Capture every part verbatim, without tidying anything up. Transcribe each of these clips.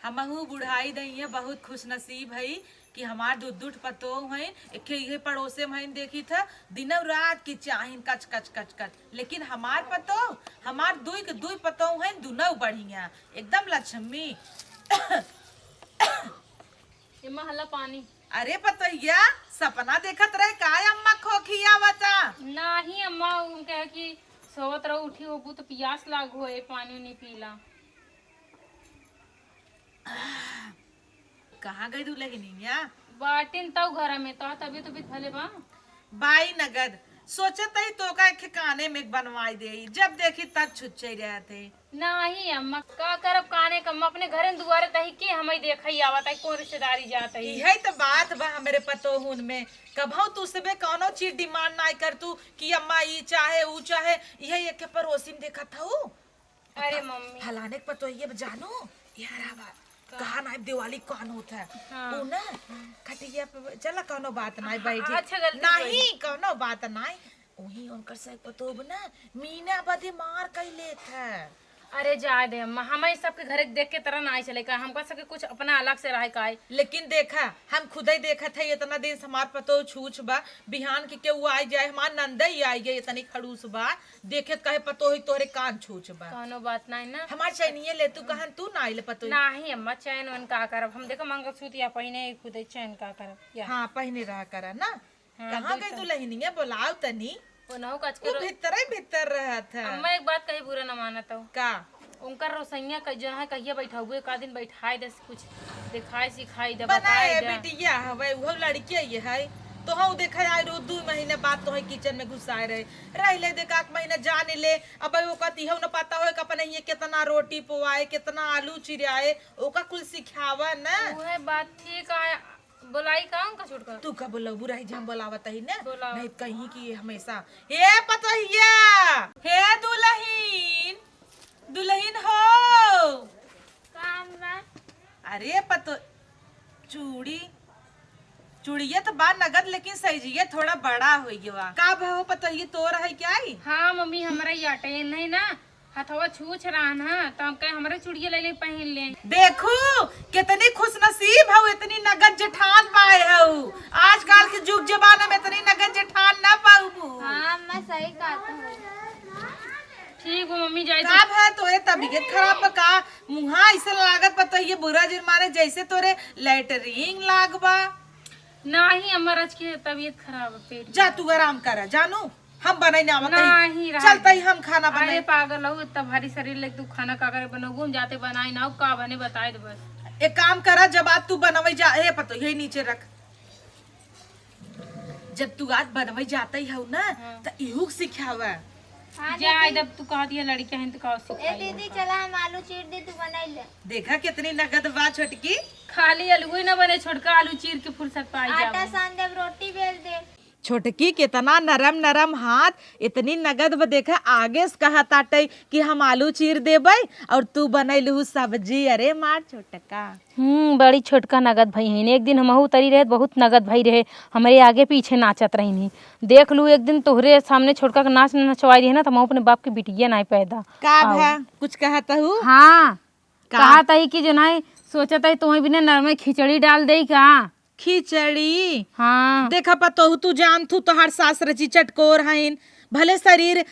हमहू बुढ़ाई दइया बहुत खुशनसीब हई कि हमार दू दू ठो पतोह हईन, एके इहे पड़ोसे में हईन, देखी था दिनौ रात की चाहिन कच कच कच कच, लेकिन हमार पतोह, हमार दुई के दुई पतोह हईन, दुनौ बढ़िया, एकदम लक्ष्मी। एम्मा हल्ला पानी। अरे पतोहिया, सपना देखत रहे का अम्मा खोखिया बता? नाही अम्मा, उनके है कि सोवत रहो, उठी होबू तो पियास लाग हो, ए पानी उनी पीला। कहाँ गई दुलहिनिया? बाटिन तौ घर में, तो तबीयत उबीयत भले बा? बाई नगद, सोचत ही तोका एक काने में बनवाई देई, जब देखी तब छुच्छे रहत है। नाही अम्मा, का करब काने का, हम अपने घरे दुआरे तही के हमई देखई आवत है, कौन रिश्तेदारी जात है। इहे तो बात बा हमरे पतोहुन में, कभौ तू सबे कौनो चीज डिमांड नाई कर तू कि अम्मा ई चाहे, ऊ चाहे, इहे एक पड़ोसी में देखत हऊ। अरे मम्मी। फलाने के पतोहिए बा जानू, यार आवा। का? कहा नाई दिवाली कौन होत है? हाँ। ऊ ना खटिया पे चला, कौनो बात नाई, हाँ, बैठी। अच्छा, गलती नहीं, कौनो बात नाई। वही उनकर से पतोह ना मीना बदे मार कई लेत है। अरे जाए दे अम्मा, हमई सबके घरे देख के तरह नाई चले का, हमका सबके कुछ अपना अलग से रहे का है। लेकिन देखा, हम खुदई देखत है, इतना दिन से हमार पतोह छूछ बा, बिहान के केहू आई जाए, हमार नंदई आई गई, इतनी खड़ूस बा, देखे त कहे पतोह ही तोहरे कान छूछ बा। कौनो बात नाई ना। हमार चैनिये ले तू, कहन तू ना आइले पतोह। नाही अम्मा, चैन वैन का करब हम, देखो मंगलसूत्र या पहिने ही खुदे चैन का करब या। हाँ, पहिने रहा करा ना। हाँ, कहाँ गई दुलहिनिया? बोलाओ तनी। ओनहु कच के वो रो- भीतरे भीतर रहत है। अम्मा, एक बात कही, बुरा न मानत हो। का? उनकर रोसैया क-, जो है, कहिया बैठाउबे, का दिन बैठाए दे, कुछ दिखाए सिखाई दे, बनाए बताए दे। बिटिया हवे, उहो लड़के ये है, तो हम देखा आए रो, दू महीने बाद तो है किचन में घुसाए रहे, रह ले, देख, एक महीना जान ले, अब ओका तिहो न पता होए कि अपने ये कितना रोटी पोआए, कितना आलू चिराए, ओका कुल सिखावा ना। उहे बात ठीक है। बोलाई का उनका छोटका? तू का बोलबू, रही जे हम बोलावत ही ना। बोलाओ। नहीं कहीं कि ये हमेशा, "हे पतोहिया, हे दुलहिन, दुलहिन हो।" काम बा। अरे पतो, चूड़ी, चूड़िया तो बा नगद, लेकिन साइजिया थोड़ा बड़ा होइ गवा। का भा हो पतोहिया, तोर है क्या ई? हाँ मम्मी, हमरा ई अटे नहीं ना। हथवा छूछ रहन ह, त हम कहे, "हमरे चुड़िया ले ले, पहिन ले।" देखू, कितनी खुशनसीब हऊ, इतनी नगद जेठान पाए हऊ। आजकल के जुग जमाना में इतनी नगद जेठान ना पाउबू। हाँ, अम्मा, सही कहत हऊ। ठीक बा, मम्मी, जाए का तो। भा, तोरे तबीयत खराब बा का? मुहा ऐसे लागत बा, तो ये बुरा जिन मारे, जैसे तोरे लैटरिन लाग बा। नाही, अम्मा, रच के तबीयत खराब है, पेट जा, में। तू आराम करा, जानू। हम बनाई ना आवत हई। नाही, रहा चलता ही दे। हम खाना अरे बनाई। पागल हो, इतना भारी शरीर लेके तू खाना का करे बनोगू? हम जाते बनाई ना, का बने बताए दे बस। एक काम करा, जब आज तू बनवई जा, ए पतो, यही नीचे रख। जब तू आज बनवई जाते ही हऊ ना, हाँ। त इहू के सिखावा। हाँ, जा, दीदी। जब तू कहती है लड़कियां हैं तो का ए सिखाई दीदी, होगा? चला हम आलू चीर दी, तू बनाई ले। देखा कितनी नगद बा छोटकी। खाली आलू ही ना बने, छोटका आलू चीर के फुर्सत पाई आटा जाओ। सान देब, रोटी बेल देब। छोटकी, कितना नरम नरम हाथ, इतनी नगद ब-, देखा, आगे से कहा ताटे कि हम आलू चीर देबै और तू बनैलहू सब्जी। अरे मार छोटका। हम्म, बड़ी छोटका नगद भई हईन। एक दिन हमहू उतरी रहे, बहुत नगद भई रहे, हमरे आगे पीछे नाचत रहीन। देख लू, एक दिन तोहरे सामने छोटका के नाच नचवाई रहे ना, त हमहू अपने बाप के बिटिया नाई पैदा। का आऊ। भा, कुछ कहत हू? हाँ, का? कहत हई कि जो नाई सोचत हई, तोहई बिना नरमे खिचड़ी डाल देई का? खिचड़ी। हाँ। देखा पतोहू, तू जानत हू तोहार सास रची चटकोर हईन, भले शरीर,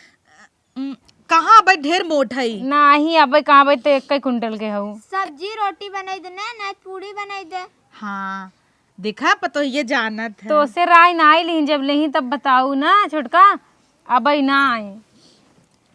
उम, कहाँ अबै ढेर मोट हई। नाही अबै, कहाँ अबै, ते एक्कै कुंटल के हऊ। सब्जी रोटी बनाई दे ना, ना पूड़ी बनाई दे। हाँ, देखा पतोहिए जानत है। तो से राय ना आई लीन, जब लेही तब बताऊ ना छोटका, अबै ना आए।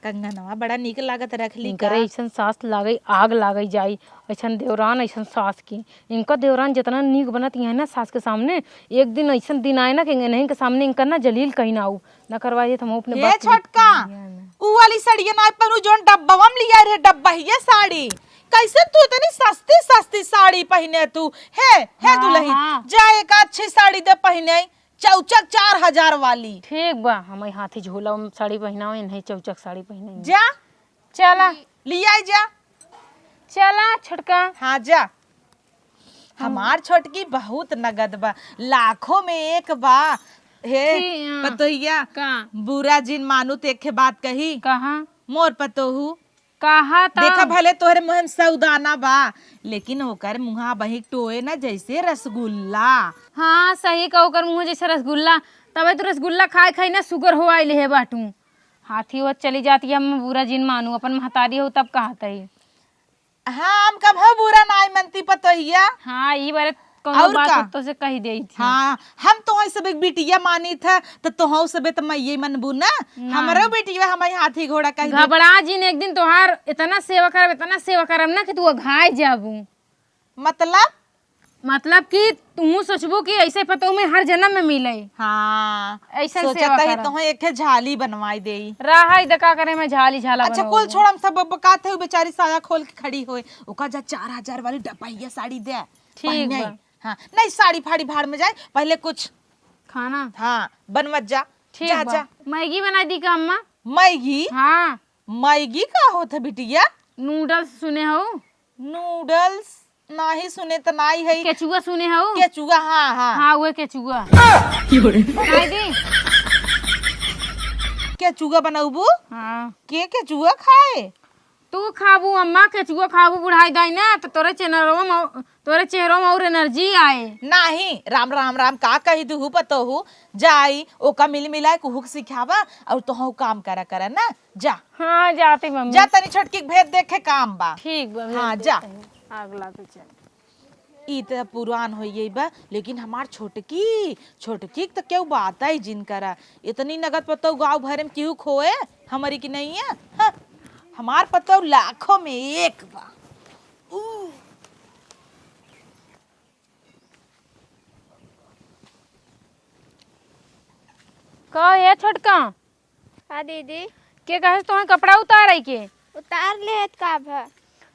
कंगनवा बड़ा नीक लागत रख ली इनकरे का? अइसन सास लागई, आग लागई जाई। अइसन देवरान, अइसन सास की। इनका देवरान जितना नीक बनत है ना सास के सामने, एक दिन अइसन दिन आए ना कि इनहीं के सामने इनका ना जलील कहीं ना आऊ। ना करवा देत हम अपने हे बाप के छोटका, बिटिया ना। ऊ वाली सड़िया ना पहनू जौन डब्बवा में लिया रहे, डब्बहिया साड़ी। कैसे तू इतनी सस्ती सस्ती साड़ी पहने तू? हे, हे हाँ, दुलही, हाँ। जा एक अच्छी साड़ी दे पहने। चौचक चार हजार वाली। ठीक बा, हमई हाथी झोला में साड़ी पहिनावे, नहीं चौचक साड़ी पहिनावे। जा। चला। लियाई जा। चला छोटका। हाँ, जा। हमार छोटकी बहुत नगद बा, लाखों में एक बा। हे, ठीक, हाँ। पतोहिया, का? बुरा जिन मानू त एक बात कही। कहा? मोर पतोहू कहा तो। देखा, भले तोहरे मुँह में सौ दाना बा, लेकिन ओकर मुँहा बहिक टोए ना जैसे रसगुल्ला। हाँ, सही कहा, ओकर मुँह जैसे रसगुल्ला। तबे तो रसगुल्ला खाए खाए ना सुगर हो आइल है बाटू। हाथी वो चली जाती है, हम बुरा जिन मानू, अपन महतारी हो तब कहत है। हाँ, हम कबहू बुरा नाई मनती पतोहिया। हाँ, ई बारे कौनो और बात का? तो से कही देई थी। हाँ, हम तोहई सबे बिटिया मानी था, तो तोहऊ सबे तो मइये मनबू ना। ना। हमरो बिटिया हमारे हाथी घोड़ा कही दे। घबरा जिन, एक दिन तोहार इतना सेवा करब, इतना सेवा करब ना कि तू अघाय जाबू। मतलब? मतलब कि तू सोचबू कि ऐसे पतोह में हर जन्म में मिले। हाँ, ऐसन सोचत सेवा ही करब। तोहे एक ठे झाली बनवाई देई। रहा इधर का करे में झाली झाला अच्छा, बनवाबू। कुल छोड़, हम सब बकात है, उ बेचारी साया खोल के खड़ी होए, ओका जा चार हजार वाली डपहिया साड़ी दे। ठीक पहने। बा। हाँ, नहीं, साड़ी फाड़ी भाड़ में जाए, पहले कुछ खाना? हाँ, बनवत जा। ठीक जा, बा। जा। मैगी बनाई दी का अम्मा? मैगी? हाँ। मैगी का होत है बिटिया? नूडल्स सुने हो? नूडल्स नाही सुने त नाही है। केचुआ सुने हो? केचुआ, हाँ, हाँ। हाँ, वो केचुआ। खाई दी? केचुआ बनौबू? हाँ। के केचुआ खाए? तू खाबू अम्मा, केचुआ खाबू बुढ़ाई दाई ना, तो तोरे चेहरवा में, तोरे चेहरवा में और एनर्जी आए। नाही, राम, राम, राम, का कही दुहू पतोहू, जाई, ओका मिल मिलाए कुहू के सिखावा, और तोहू काम करा, करा ना, जा। हाँ, जाती मम्मी। जा तनी छोटकी के भेद देखे काम बा। ठीक बा, भेज हाँ, देते जा। हैं। आग लागे चल। ई त पुरान हो गई बा, लेकिन हमार छोटकी, छोटकी के त केहू बात ही जिन करा। इतनी नगद पतोह गाँव भरे में केहू खोए, हमरी की नहीं है। हाँ, हमार पतोह लाखों में एक बा। ऊ। का है छोटका? हाँ दीदी। के कहे से तोहे कपड़ा उतारे के? उतार लेत का भ?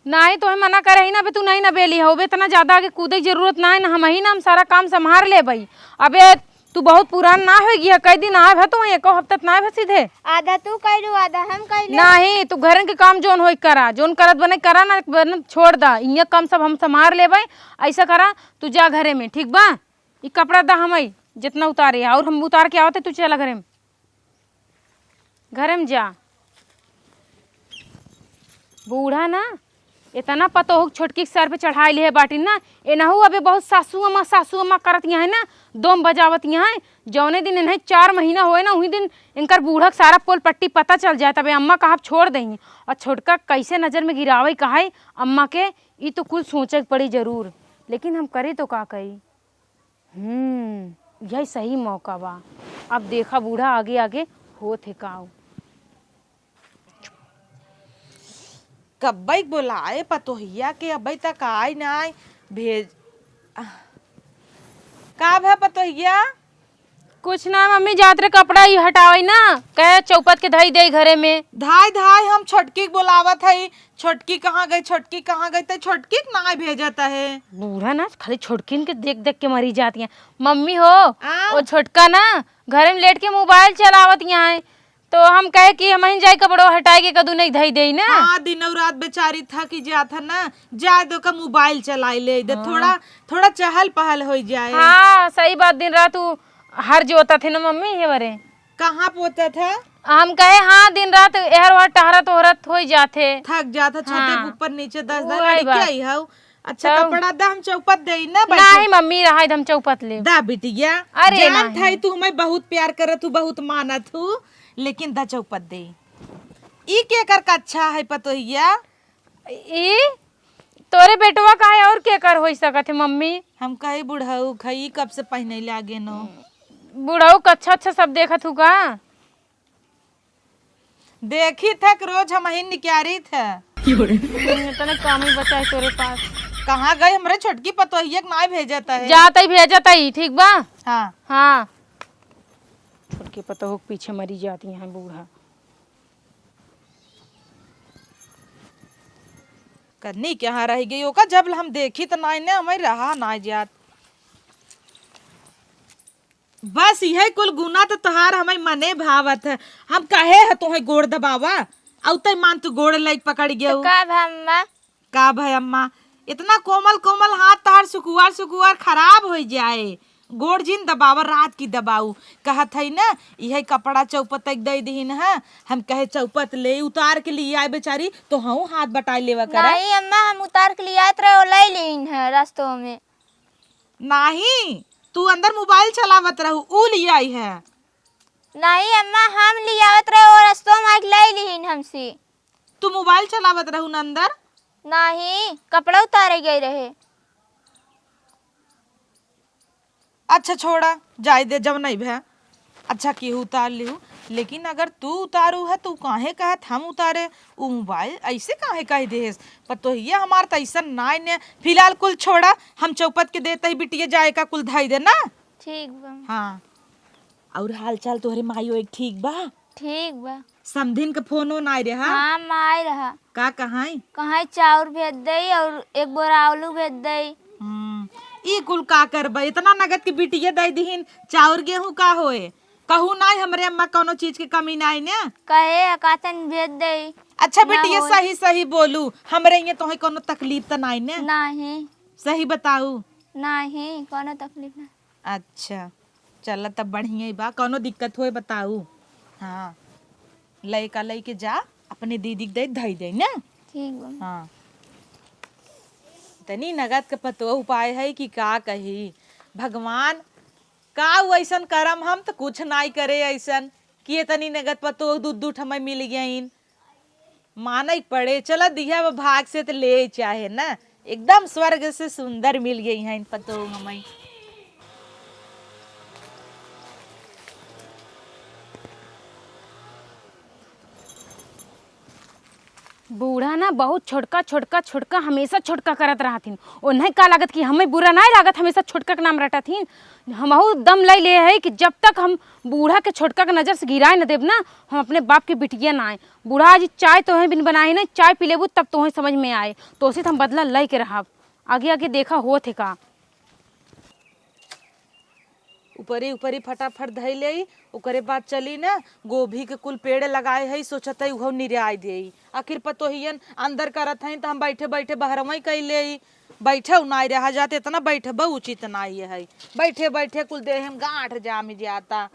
नाही, तोहे मना करे ही ना बे, तू नहीं ना बेली हो बे, इतना ज्यादा आगे कूदे के जरूरत ना है ना, हम ही ना, हम सारा काम संभार लेबई। अबे तू बहुत पुरान ना होई गी है, कई दिन आए भा, तू एको हफ्ता त ना आए भा सीधे। आधा तू कइलू, आधा हम कइले। नाही, तू घरन के काम जोन होई करा, जोन करत बने करा ना, बने छोड़ दा, इहाँ काम सब हम संभार लेबई। ऐसा करा, तू जा घरे में, ठीक बा? ई कपड़ा दा हमई, जितना उतारे, और हम उतार के आवत है, तू चला घरे में। घरे में जा। बूढ़ा ना, इतना पतोहू के छोटकी के सर पे चढ़ाई लिहे बाटिन ना, एनहू अबे बहुत सासू अम्मा, सासू अम्मा करत यहाँ है ना, दोम बजावत यहाँ है। जौने दिन इन्हें चार महीना होए ना, उही दिन इनकर बूढ़ा के सारा पोल पट्टी पता चल जाए, तबे अम्मा कहब छोड़ दही। और छोटका कैसे नजर में गिरावे कहाई अम्मा के, ई तो कुल सोचे के पड़ी जरूर, लेकिन हम करी तो का करी? हम्म, यही सही मौका बा। अब देखा बूढ़ा आगे आगे होत है काऊ। कब्बई बोलाए पतोहिया के, अबई तक आय नाय। भेज, का भा पतोहिया? कुछ ना मम्मी, जात रे कपड़ा ई हटावई ना, कहे चौपत के धई देई घरे में। धाय धाय हम छोटकी के बोलावत हई, छोटकी कहाँ गई, छोटकी कहाँ गई, त छोटकी के नाय भेजत है। बूढ़ा ना खाली छोटकिन के देख देख के मरी जाती हैं। मम्मी हो, आ? वो छोटका ना घरे में लेट के मोबाइल चलावत यहाँ है, तो हम कहे कि हमहिन जाई कपड़वा हटाए के कदू नहीं धई देई ना। हाँ, दिनौ रात बेचारी थकी जात है ना, जाए दो का मोबाइल चलाई ले दे, हाँ। थोड़ा, थोड़ा चहल पहल होई जाए। हाँ, सही बात, दिन रात उ हर जोतत है ना मम्मी, ये बरे। कहाँ पोतत है? हम कहे, हाँ, दिन रात एहर ओहर टहरत ओहरत होई जात है। थक जात है, छते हाँ। के ऊपर नीचे दस दस वही बात। क्या ही हऊ? अच्छा, तब? कपड़ा दा, हम चौपत देई ना, बैठे। नाही मम्मी, रहा हम चौपत ले। दा बिटिया, अरे जानत नाही। है तू हमें बहुत प्यार करत हूँ, बहुत मानत हूँ, लेकिन दा चौपत देई। ई केकर कच्छा है पतोहिया? ई तोरे बेटवा का है और केकर होई सकत है मम्मी? हम कही बुढ़ऊ खई कब से पहने लागे नो। बुढ़ऊ कच्छा अच्छा सब देखत हूँ का? देखी थक रोज हम ही निक्यारी थे। हम्म, इतने काम ही बचा है तोरे पास। कहाँ गई हमरे छोटकी पतोहिया के नाय भेजत है? जात ही भेजत ही, ठीक बा? हाँ। हाँ। छोटकी पतोह के पीछे मरी जाती हैं बूढ़ा। कन्नी के यहाँ रह गई ओका, जब हम देखी त नाय ने हमें रहा नाय जात। बस यही कुल गुना त तोहार हमें मने भावत है। हम कहे है तोहे गोड़ दबावा, अउ तै मान तू गोड़ लाइक पकड़ तो गयो। का भा अम्मा? का भा अम्मा? इतना कोमल कोमल हाथ तोहार सुकुआर सुकुआर खराब हो जाए। गोड़ जिन दबावा, रात की दबाऊ। कहत हई न, इहे कपड़ा चौपत तक दे दिहिन ह। हम कहे चौपत ले उतार के लिए आए बेचारी, तो हऊ हाथ बटाई लेवा करा। नहीं अम्मा, हम उतार के लिए आत रहे, वो ले लिहिन ह रास्तों में। नहीं, तू अंदर मोबाइल चलावत रहू, ऊ ले आई है। नहीं अम्मा, हम ले आवत रहे, वो रास्तों में आके ले लिहिन हमसे। तू मोबाइल चलावत रहू न अंदर? नहीं, कपड़ा उतारे गए रहे। अच्छा छोड़ा, जाए दे, जब नहीं भे। अच्छा केहू उतार लिहू, लेकिन अगर तू उतारू है तो काहे कहत हम उतारे? उ मोबाइल ऐसे काहे कह देहेस? पतोहिया हमार त ऐसन नाय ने। फिलहाल कुल छोड़ा, हम चौपत के देते ही बिटिया जाए का कुल धई दे ना। ठीक बा। हाँ, और हाल चाल तोहरे माई ओए ठीक बा? ठीक बा। समधिन के फोन ओन आए रहा? हाँ, माई रहा। का कहाई? कहाई चाउर भेज दई और एक बोरा आलू भेज दई। हम्म, ई कुल का करबा? इतना नगद के बिटिया दे दिहिन, चाउर गेहूं का होए? कहू नाई हमरे अम्मा कौनो चीज के कमी नाई ने। कहे अकातन भेज दई। अच्छा ना बिटिया, होई। सही सही बोलू, हमरे ये तोहे कौनो तकलीफ त नाई ने? नाही। सही बताऊ? नाही, कौनो तकलीफ ना। अच्छा, चला तब बढ़िया ही बा, कौनो दिक्कत होए बताऊ। हाँ, लइका लइके जा, अपने दीदी के दे धई दे ना। ठीक बा। हाँ, तनी नगद के पतोह उपाय है कि का कही भगवान, का उ ऐसन करम हम त कुछ नाई करे ऐसन कि इतनी नगद पतोह दू दू ठमय मिल गइन। मानइ के पड़े, चला दिया बा भाग से त ले चाहे ना, एकदम स्वर्ग से सुंदर मिल गई हैं पतोह हमई। बूढ़ा ना बहुत छोटका, छोटका, छोटका, हमेशा छोटका करत रहथिन। उन्हें का लागत कि हमें बुरा नाहीं लागत, हमेशा छोटका के नाम रटथिन। हमहू दम लइ ले है कि जब तक हम बूढ़ा के छोटका के नजर से गिराए न देब ना, हम अपने बाप के बिटिया ना आए। बूढ़ा आज चाय तोहे बिन बनाए नहीं, चाय पी लेबू तब तोहे समझ में आए। तोसे त हम बदला लइ के रहब। आगे आगे देखा होत है का। उपरी उपरी फटाफट धइ लेई, ओकरे बाद चली ना, गोभी के कुल पेड़ लगाए हई, सोचत हई उहो निराई देई। आखिर पतोहियन अंदर करत हई त हम बैठे बैठे बहरवई कइ लेई। बैठे नाई रहा जात, इतना बैठबा उचित नाई है। बैठे बैठे कुल देह में गांठ जाम जाता।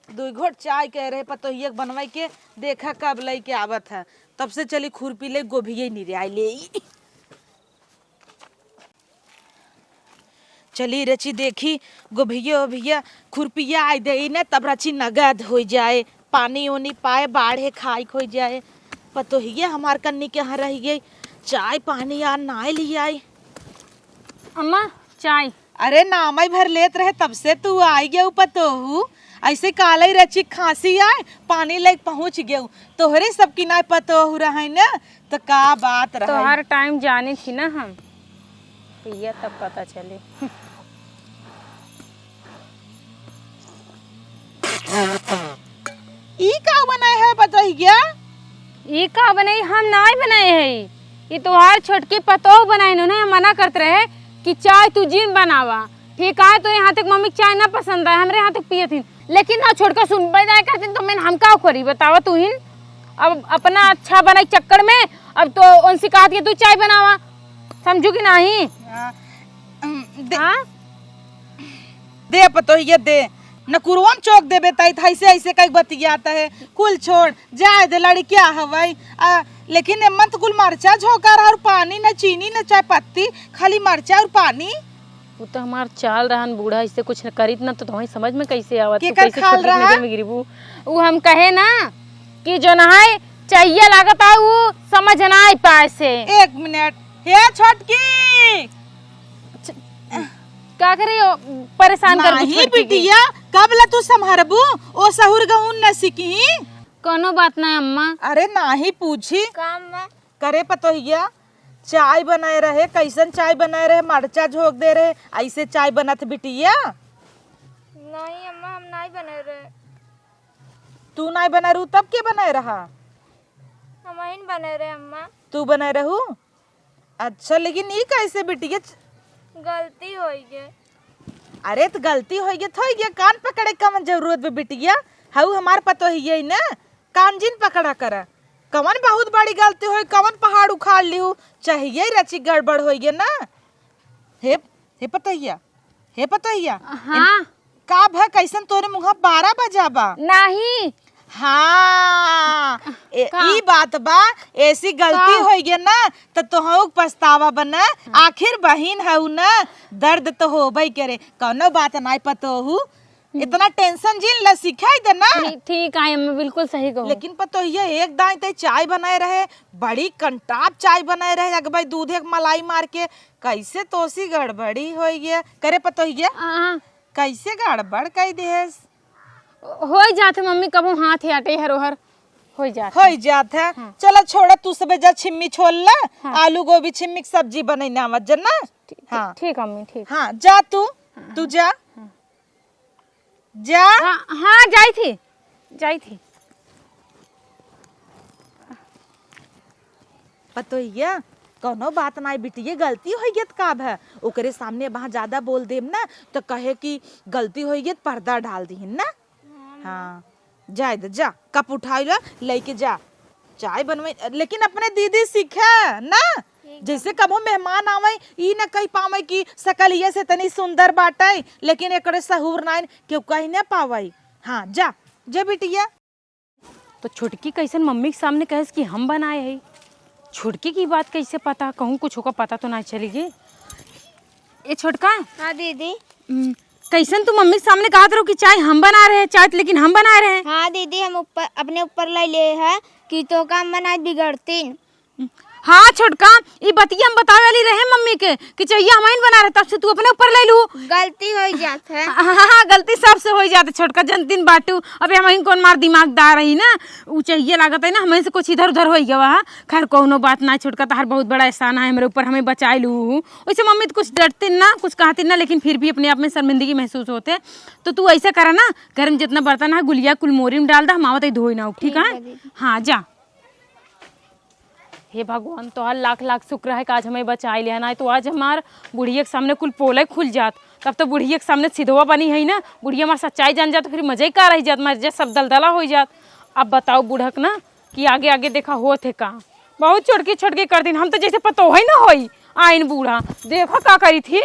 दुई घोट चाय कह रहे पतोहिया के बनवाई के, देखा कब लइके आवत है। तब से चली खुरपी ले गोभिये निराई लेई। चली रची देखी, गोभिया ओभिया खुरपिया आई देई न, तब रची नगद होइ जाए, पानी ओनी पाए, बाढ़े खाइक होइ जाए। पतोहिया हमार कन्नी के यहाँ रहि गई, चाय पानी आ नाय लियाई। अम्मा, चाय। अरे नामई भर लेत रहे, तब से तू आई गयू पतोहू। ऐसे कालई रची खांसी आए, पानी लेके पहुँच गयू। तोहरे सब की नाय पतोहू रहे न, त का बात रहे? तोहार टाइम जाने थी ना हम, पिया तब पता चले। ई का बनाए है पतोहिया? ई का बनाई? हम नाय बनाए है, ई तोहार छोटकी पतोह बनाई। उन्हें हम मना करत रहे कि चाय तू जिन बनावा, ठीक है? तो यहाँ तक मम्मी के चाय ना पसंद आए, हमरे यहाँ तक पियत हिन, लेकिन ना छोटका सुनबे जाए कहतिन, तो मैं हम का करी बतावा तू हिन? अब अपना अच्छा बनाई चक्कर में अब तो उनसे कहत कि तू चाय बनावा, समझू कि नाही? हाँ, अम, दे, हाँ? दे पतोहिया दे, न कुरुआ में चोक देबे ताई, त ऐसे ऐसे कई बतियात है। कुल छोड़, जाए दे, लड़किया हवई। आ, लेकिन एमन त कुल मरचा झोंका रहा और पानी, न चीनी, न चाय पत्ती, खाली मरचा और पानी। उ त हमार चाल रहन बूढ़ा, ऐसे कुछ न करीत न तो तोहई समझ में कैसे आवत? तू केकर कैसे खाल छोटकी के रहा? नजर में गिरबू? उ हम कहे ना कि जो नहाए चाहिए लागत आ, उ समझ ना आई पाए से। एक मिनट, हे छोटकी, का करे हो? परेशान करबू नाही छोटकी के। बिटिया, कब ले तू संभरबू? ओ सहुर गहुन न सीखी। कोनो बात ना अम्मा। अरे नाही पूछी। का अम्मा? करे पतोहिया, चाय बनाए रहे, कैसन चाय बनाए रहे? मरचा झोंक दे रहे, ऐसे चाय बनत बिटिया? नहीं अम्मा, हम नहीं बनाए रहे। तू नहीं बनाए रहू तब के बनाए रहा? हमहिन बनाए रहे अम्मा। तू बनाए रहू? अच्छा, लेकिन ई कैसे बिटिया? गलती होइ गए। अरे, त गलती होइ गए, त होइ गए, कान पकड़े कवन जरूरत बे बिटिया? हऊ हमार पतोहिया न, कान जिन पकड़ा कर। कवन बहुत बड़ी गलती होइ, कवन पहाड़ उखाड़ लिहू, चाहिए रची गड़बड़ होइ गए ना। हे, हे पतोहिया, हे पतोहिया, हाँ। का भा, कैसन तोरे मुँहा बारह बजा बा? नाही। हाँ, ए, का? ई बात बा, ऐसी गलती का? होइ गया ना, त तोहू के पछतावा बना। आखिर बहिन हऊ ना, दर्द तो होबे करे। कौनो बात नाय पतोहू, इतना tension जिन ल, सिखाई दे ना। ठी-, ठीक है अम्मा, बिल्कुल सही कहो। लेकिन पतोहिया, एक दाई ते चाय बनाए रहे, बड़ी कंटाप चाय बनाए रहे, अगबई दूधे के मलाई मार के, कैसे तोसी गड़बड़ी होइ गया करे पतोहिया? हाँ। कैसे गड़बड़ कई देस? होइ जात है मम्मी, कबो हाथ हटे हरोहर होइ जात है। होइ जात है। हाँ। चला छोड़ा, तू सबे जा छिम्मी छोल ला, हाँ। आलू गोभी छिम्मी के सब्जी बनैना आवत जन ना। ठीक, हाँ। ठीक अम्मी, ठीक। हाँ, जा तू, हाँ, तू हाँ। जा। हाँ। जा। हाँ, हाँ, जाई थी, जाई थी। पतोहिया, कौनो बात नाय बिटिया, गलती होइ गई त का भा, ओकरे सामने वहाँ ज्यादा बोल देम ना, त कहे कि गलती होइ गई त पर्दा डाल दीहिन ना। हाँ, जाए दे, जा, कप उठाई ला, लेके जा, चाय बनवे, लेकिन अपने दीदी सीखे ना, ठीक बा। जैसे कबो मेहमान आवे, ई न कह पावे कि सकलिया से तनी सुंदर बाटे, लेकिन एकरे सहूर नाइन केहू कह न पावे। हाँ, जा, जा बिटिया। तो छोटकी कैसन मम्मी के सामने कहेस कि हम बनाए हई? छोटकी की बात कैसे पता? कहूँ कुछ ओका पता तो ना चली गई। ए छोटका। हाँ दीदी। हम्म, कैसन तू मम्मी के सामने कहत रहो कि चाय हम बना रहे, चाय तो लेकिन हम बना रहे। हाँ दीदी, हम ऊपर, अपने ऊपर ले ले है कि तो काम बनाए बिगड़तीन। हाँ छोटका, ई बतिया हम बतावे वाली रहे मम्मी के कि चाहिए हमइन बना रहे, तब से तू अपने ऊपर ले लू। गलती होइ जात है। हाँ, हाँ, हाँ, गलती सबसे होइ जात है छोटका, जनतीन बाटू। अबे हमइन कौन मार दिमागदार रही ना, उ चाहिए लागत है ना, हमइन से कुछ इधर उधर होइ गवा है। खैर कौनो बात ना छोटका, तहार बहुत बड़ा एहसान है हमरे ऊपर, हमें बचाए लू। वैसे मम्मी तो कुछ डरतीन ना, कुछ कहतीन ना, लेकिन फिर भी अपने आप में शर्मिंदगी महसूस होते। तो तू ऐसा करा ना, घर में जितना बर्तन है गुलिया कुल मोरी में डाल दा, हम आवत है धोई ना, ठीक ठीक है? है दीदी। हाँ जा। हे भगवान, तोहार लाख लाख शुक्र है कि आज हमें बचाए लिया, नाहीं तो आज हमार बुढ़िया के सामने कुल पोले खुल जात। तब तो बुढ़िया के सामने सिधवा बनी है ना, बुढ़िया हमार सच्चाई जान जात, तो फिर मजे का रह जात, हमार जे सब दलदला हो जात। अब बताओ बूढ़क ना कि आगे आगे देखा होत है का। बहुत छोटकी छोटकी कर दिन, हम तो जैसे पतोह ही ना होई आइन बूढ़ा, देखा का करी थी।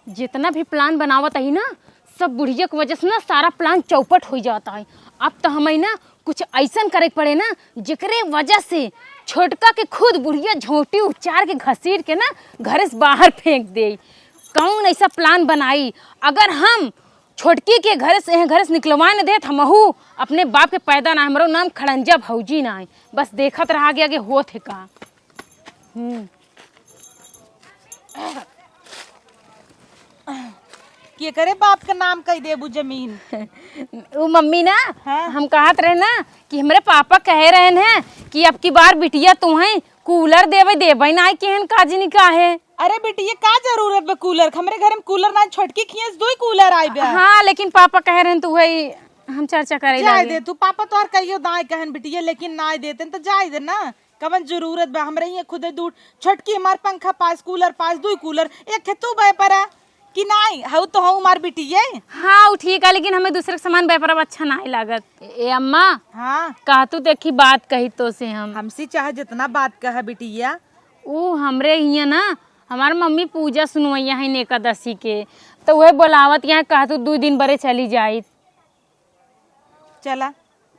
जितना भी plan बनावत ही ना, सब बुढ़िया के वजह से ना सारा plan चौपट हो जाता है। अब तो हमें ना कुछ ऐसन करे के पड़े ना, जेकरे वजह से छोटका के खुद बुढ़िया झोंटी उचार के घसीट के ना घरे से बाहर फेंक दे। कौन ऐसा plan बनाई? अगर हम छोटकी के घरे से, घरे से निकलवा न देत, हमहू अपने बाप के पैदा ना, हमरो नाम खड़ंजा भौजी ना है। बस देखत रहा आगे आगे होत है का। हम्म। केकरे बाप के नाम कह देबू जमीन? उ मम्मी ना, हाँ। हम कहत रहे ना कि हमरे पापा कहे रहन हैं कि अब की बार बिटिया तुम्हें cooler देवे, देवे ना, केहन काजनी का है। अरे बिटिया, का जरूरत बा cooler के? हमरे घर में cooler ना, छोटकी खियस दुई cooler आई बा। हाँ, लेकिन पापा कहे रहन तो वही हम चर्चा करे जाए लागे। दे तू, पापा तोहर कहियो दाई कहन बिटिया, लेकिन ना देते तो जाए दे ना। कवन जरूरत बा? हमरे हियाँ खुदे दू, छोटकी हमार पंखा पास, cooler पास, दुई cooler, एक है तू बे परा कि नाई, हऊ तो हऊ हमार बिटिये। हाँ, उ ठीक है, लेकिन हमें दूसरे के सामान बे परा अच्छा नाई लागत। ए अम्मा, हाँ। कहा तू देखी बात कही तो से हम। हमसे चाहे जितना बात कहा बिटिया। उ हमरे हियाँ ना, हमार मम्मी पूजा सुनवैया है एकादशी के, तो वह बोलावत यहाँ कहा तू दू दिन बरे चली जाई। चला।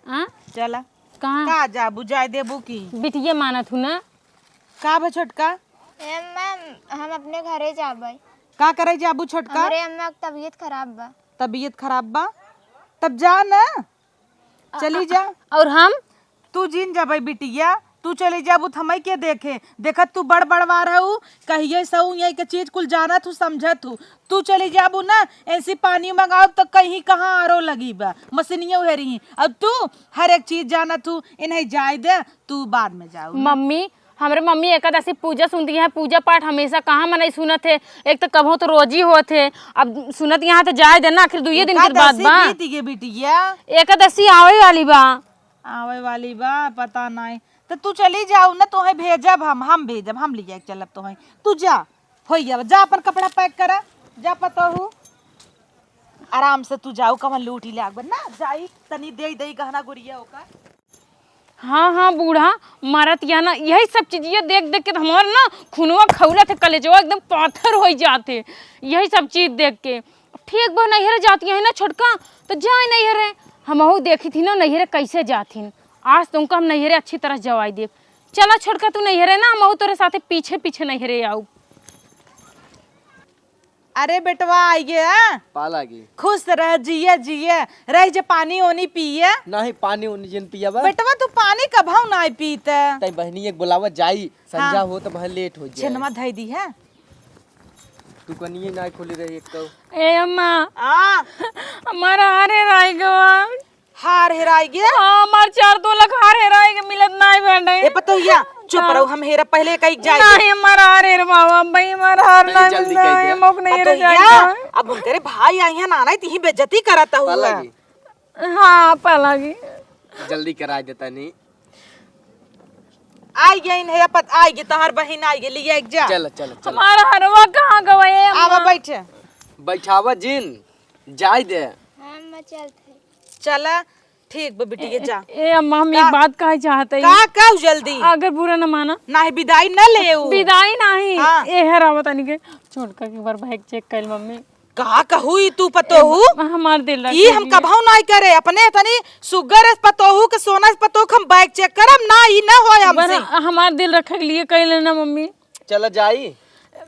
हाँ? चला। कहाँ? का जाबू, जाए देबू की? बिटिया मानत हूँ ना। का भा छोटका? ए, मैम, हम अपने घरे जाबै। का करे जाबू छोटका? हमरे अम्मा के तबीयत खराब बा। तबीयत खराब बा? तब जा ना। चली जा। और हम? तू जिन जाबै बिटिया, तू चली जाबू त हमई के देखे? देखत तू बड़ बड़वार हऊ, कहिए सऊ यही के चीज कुल जानत हू, समझत हू। तू चली जाबू ना, ऐसी पानी मंगाओ तो कहीं कहाँ आरो लगी बा, मशीनिये उहे रही। अब तू हर एक चीज जानत हू, इन्हें जाए दे, तू बाद में जाऊ ना। मम्मी, हमरे मम्मी एकादशी पूजा सुनती है, पूजा पाठ हमेशा कहाँ मनई सुनत है, एक तो कबहूँ तो रोजी होत है, अब सुनत यहाँ तो जाए दे ना, आखिर दुइये दिन के बात एकादशी बा। बीत गई बिटिया। एकादशी आवे वाली बा। आवे वाली बा, पता नाई। तो तू चली जाऊ ना, तोहे भेजब हम, हम भेजब, हम लिया के चलब तोहे। तू जा, होई गया, जा अपन कपड़ा pack करा, जा पतोहू। आराम से तू जाऊ, कवन लूटी लाग बा ना, जाई तनी देई देई गहना गुरिया ओका। हाँ, हाँ, बूढ़ा, मरत या ना, यही सब चीजिया देख देख के तो हमार ना खूनवा खौलत है, कलेजवा एकदम पाथर होइ जात है, यही सब चीज देख के। ठीक बा, नैहरे जाती है ना छोटका, तो जाए नैहरे। हमहू देखी थी ना नैहरे कैसे जाथिन। आज तुमका हम नैहरे अच्छी तरह जवाई देब। चला छोटका, तू नैहरे ना, हमहू तोरे साथे पीछे पीछे नैहरे आऊ। अरे बेटवा, आइ गया। पाला गे। खुश रह, जिया जिया। रह जे पानी ओनी पिया। नहीं, पानी ओनी जिन पिया बा। बेटवा, तू पानी कभऊ नाई पीत। तई बहनी एक बुलावा जाई, संझा हाँ। हो तो बहन लेट हो जाए। छेनवा धई दी है। तू कनिए नाई खोली रही एक तो। ए अम्मा। आ। हमारा हारे राई गवा। हार हेराइ गे? हाँ, हमार चार तोला क हार हेराइ गे, मिलत नाई बाटे। ए पतोहिया, चुप हाँ। रहो, हम हेरा पहले कई जाए। नहीं, हमार हार हेर बाबा, भाई, हमार हार नहीं, ना जल्दी मिलता कह है, दे। हम अपने हेरे पतोहिया, जाएगा। अब उनकरे भाई आई हैं, नाना, तिही बेइज्जती करत हुआ। पाला गे। हाँ, पाला गे। जल्दी कराइ देता नहीं। आइ गइन है, पत-, आइ गइ, तोहार बहिन आइ गइ, लिया एक जा। चल, चल, चल। हमार हरवा कहाँ गवा है, आवा अम्मा? बैठे। बैठावा जिन, जाए दे। हाँ, अम्मा, चलत है। चला, ठीक बा बिटिया, जा। ए अम्मा, हम का? एक बात कहे चाहत हई। का कहू जल्दी? अगर बुरा न माना। नाही, बिदाई न लेउ। बिदाई नाही। हाँ। ए हरावा तनी के छोटका के एक बार bag check कर मम्मी। का कहू ई तू पतोहू? ए, हमार दिल रख ई हम लिए। कभऊ नाही करे। अपने तनी सुगर अस पतोहू के, सोना अस पतोहू के हम bag check करब ना, ई न होय हमसे। बड़ा हमार दिल रखे के लिए कह लेना मम्मी। चला जाई।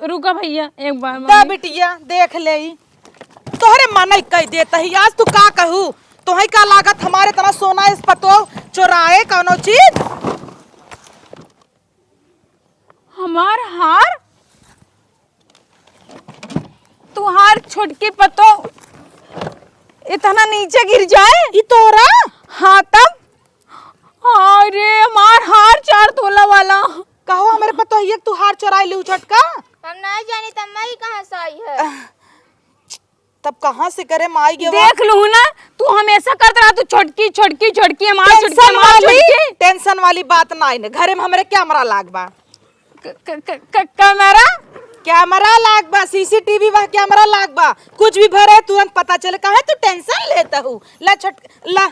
रुका भैया, एक बार दा मम्मी। बिटिया, देख ले ई। तोहरे मनई कह देत ही, आज तू का कहू? तोहई का लागत हमारे तना सोना अस पतोह चोराए कौनो चीज? हमार हार? तुहार छोटकी पतोह इतना नीचे गिर जाए? ई तोरा? हाँ तब। अरे, हमार हार चार तोला वाला। कहो, हमरे पतोहिया के तू हार चोराई लिहू छोटका? हम नाहीं जानी, तब माई कहाँ से आई है? तब कहाँ से करे माई के देख लूँ ना, तू हमेशा करत रहा, तू छोटकी, छोटकी, छोटकी, हमार छोटकी, tension हमार वाली, छोटकी। Tension वाली बात नाहीं न, घरे में हमरे camera लाग बा। क-, क-, क-, क-, camera? Camera लाग बा, C C T V बा, camera लाग बा, कुछ भी भरे तुरंत पता चले। काहे तू tension लेत हू? ला छोट, ला।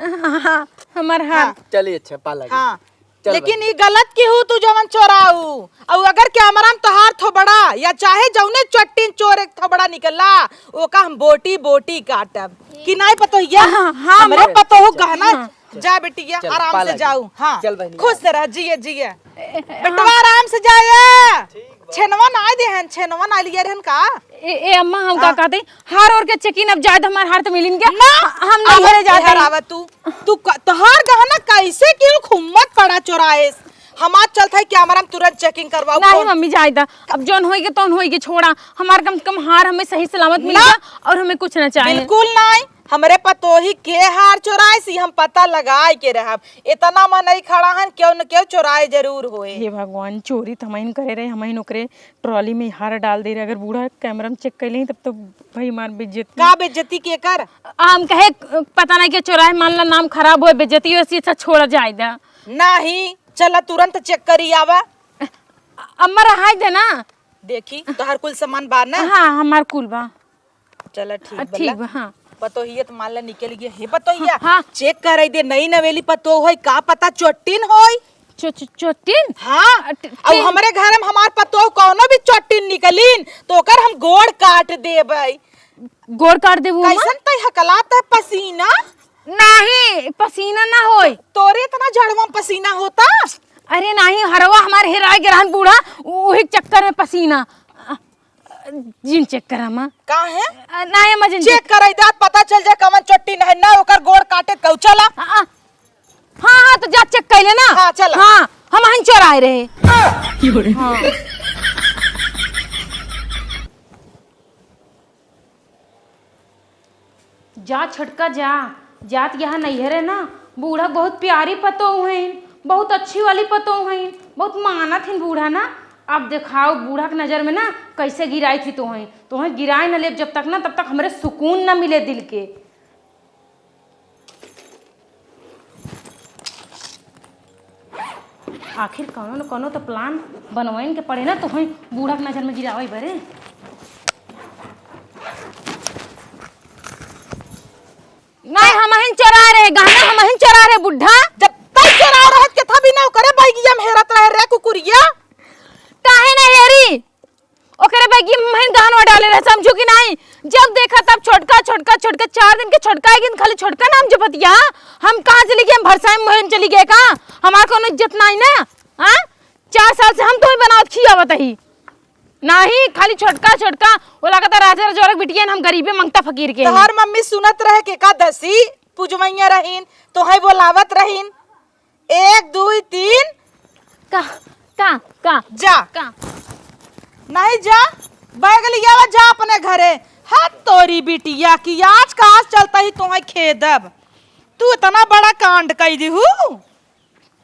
हाँ, हाँ, हमार हार। हाँ। चलिए, अच्छा, पाला गया। हाँ। चल लेकिन भाई। ई गलत की हू तू जवन चोराऊ। अउ अगर camera में तोहार थोबड़ा या चाहे जौने चट्टीन चोर एक थोबड़ा निकला, ओका हम बोटी बोटी काटब। कि नाहीं पतोहिया? हाँ, हाँ, हमरे माँ। पतोहू चल, गहना। हाँ। जा बेटिया, चल, आराम पाला से गया। जाऊ। हाँ। चल बहनिया। खुश रह, जिए, जिए। ए, ए, बेटवा हाँ। आराम से जाया। ठीक बा। छेनवा ना दे हन, छेनवा ना लिए रहन का? ए, ए, अम्मा, हम का हाँ। कहते हैं? हार ओर के checking अब जाए तो हमार हार तो मिलिन क्या? ना, हम नहीं अब ले जाते हैं। हरावा तू। तू क-, तोहार गहना कैसे क्यों घुम्मत पड़ा चोराएस? हमार चलत है camera में तुरंत checking करवाओ, नहीं, कौन? मम्मी, जाए दा। अब जौन होई के तौन होई के, छोड़ा। हमार कम से कम हार हमें सही सलामत मिल ना। गया और हमें कुछ ना चाहिए। बिल्कुल नहीं। हमरे पतोही के हार चोराएस, ई हम पता लगाए के रहब। इतना मनई खड़ा हन, केहू न केहू चोराए जरूर होए। हे भगवान, चोरी त हमहिन करे रहे, हमहिन ओकरे trolley में हार डाल दे रहे। अगर बूढ़ा camera में check कर लें, तब तो भाई हमार बेइज्जती। का बेइज्जती के कर? हम कहे, पता नहीं के चोराए, मान ला नाम खराब होए, बेइज्जती होए, इसी अच्छा छोड़ा जाए दा। नहीं, चला तुरंत check करी आवा। अम्मा रहाई दे ना। देखी, तोहार कुल सामान बा ना? हाँ, हमार कुल बा। चला ठीक आ, बा, ठीक ला। बा, हाँ। पतोहिया त मान ला निकल गया। हे पतोहिया, हाँ, हाँ। Check कराई दे, नई नवेली पतोह होई, का पता चोट्टिन होई। चो-, चो-, चोट्टिन? हाँ। आ, ट-, अउ टिन। हमरे घर में हमार पतोह कौनो भी चोट्टिन निकलिन, तो ओकर हम गोड़ काट देबै। गोड़ काट देबू, अम्मा? कैसन तई हकलात है पसीना? नहीं, पसीना ना होई। तोरे इतना झड़वा में पसीना होता? अरे नहीं, हरवा हमार हेराय गे रहन बूढ़ा, उही चक्कर में पसीना। जिन check करा, माँ। का है? अ, ना, ये मजिन check check। कराई दात, पता चल जाए कवन चोट्टिन है ना, ओकर गोड़ काटे कऊ। चला। हाँ, हाँ। हाँ, हाँ, तो जा check कर लेना। हाँ, चला। हाँ, हमहिन चोराए रहे। हाँ। जा छोटका जा, जात यहाँ नैहरे ना, बूढ़ा बहुत प्यारी पतोह हईन, बहुत अच्छी वाली पतोह हईन, बहुत मानत हईन बूढ़ा ना। अब देखाओ बूढ़ा के नजर में ना कैसे गिराई थी तोहईं, तोहईं गिराए न लेब जब तक ना, तब तक हमरे सुकून ना मिले दिल के। आखिर कौनो न कौनो तो plan बनवाइन के पड़े ना, तोहईं बूढ़ा के नजर में गिरावे बरे। नहीं, हमहिन चोराए रहे, गहना हमहिन चोराए रहे, बुढ़ा। जब तई बिना ओकरे बैगिया में हेरत रहे रे कुकुरिया। काहे ना हेरी? ओकरे बैगिया में महिन गहनवा डाले रहे, समझू कि नाहीं? जब देखा तब छोटका, छोटका, छोटका, चार दिन के छोटका, एक दिन खाली छोटका नाम जपतिया। हम कहाँ चली गए? हम भरसाई में महिन चली गए का? हमार कौनो इज्जत नाहीं ना? हाँ? चार साल से हम तोहई बनावत खियावत ही। नाहीं, खाली छोटका, छोटका। वो लागत है राजा रजौरक बिटिया न, हम गरीबे मंगता फकीर के हैं। तोहार मम्मी सुनत रहे के का दसी? पूजवैया रहीन, तोहई बोलावत रहीन। एक, दुई, तीन। का, का, का? जा। का? नाहीं जा, बैग लियावा, जा अपने घरे। हद तोरी बिटिया की, आज का आज चलता ही तोहई खेदब। तू इतना बड़ा कांड कई दिहू।